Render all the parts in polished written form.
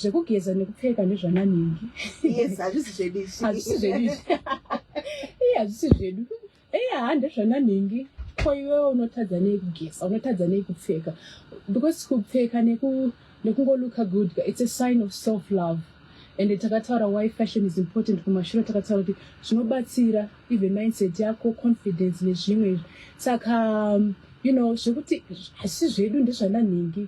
Zvekugeza nekupfeka ndezvananhingi. Yes, hazvisi zvedu izvi. Hazvisi zvedu izvi. Iye, hazvisi zvedu. Iye, ha, ndezvananhingi. Ko iwewe unotadza nei kugeza? Unotadza nei kupfeka? Because kupfeka nekungolooka good, it's a sign of self love. And takataura why fashion is important kumashure. Takataura kuti zvinobatsira even mindset yako, confidence nezvimwe izvi. Saka zvekuti hazvisi zvedu, ndezvananhingi,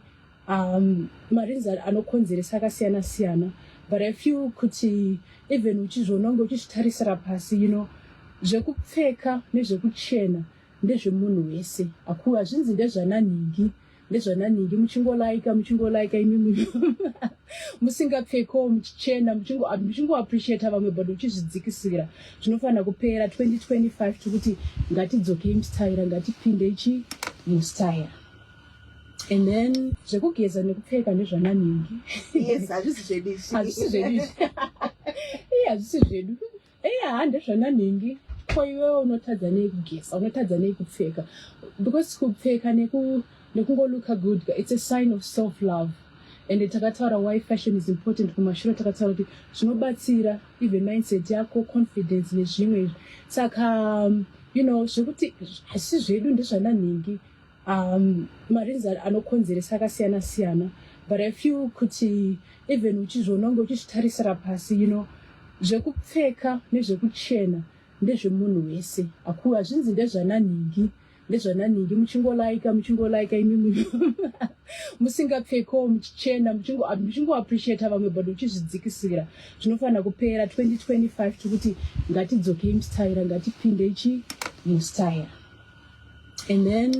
mareasons anokonzeresa akasiyana siyana, but I feel kuti even uchizviona unge uchizvitarisira pasi, zvekupfeka nezvekuchena ndezvemunhu wese. Hazvinzi ndezvananhingi, ndezvananhingi. Muchingolaika, muchingolaika, imi musingapfekawo muchichena, muchingoappreciata vamwe but uchizvidzikisira. Zvinofanira kupera 2025. Tikuti ngatidzokei mustaira, ngatipinde ichi mustaira. And then zvekugeza nekupfeka ndezvananhingi. Yes, hazvisi zvedu izvi. Hazvisi zvedu izvi. Iye, hazvisi zvedu. Iye, ha, ndezvananhingi. Ko iwewe unotadza nei kugeza? Unotadza nei kupfeka? Because kupfeka nekungolooka good, it's a sign of self love. And takataura why fashion is important kumashure. Takataura kuti zvinobatsira even mindset yako, confidence nezvimwe izvi. Saka zvekuti hazvisi zvedu, ndezvananhingi, mareasons anokonzeresa akasiyana siyana, but I feel kuti even uchizviona unge uchizvitarisira pasi, zvekupfeka nezvekuchena ndezvemunhu wese. Hazvinzi ndezvananhingi, ndezvananhingi. Muchingolaika, muchingolaika, imi musingapfekawo muchichena, muchingoappreciata vamwe but uchizvidzikisira. Zvinofanira kupera 2025. Tikuti ngatidzokei mustaira, ngatipinde ichi mustaira. And then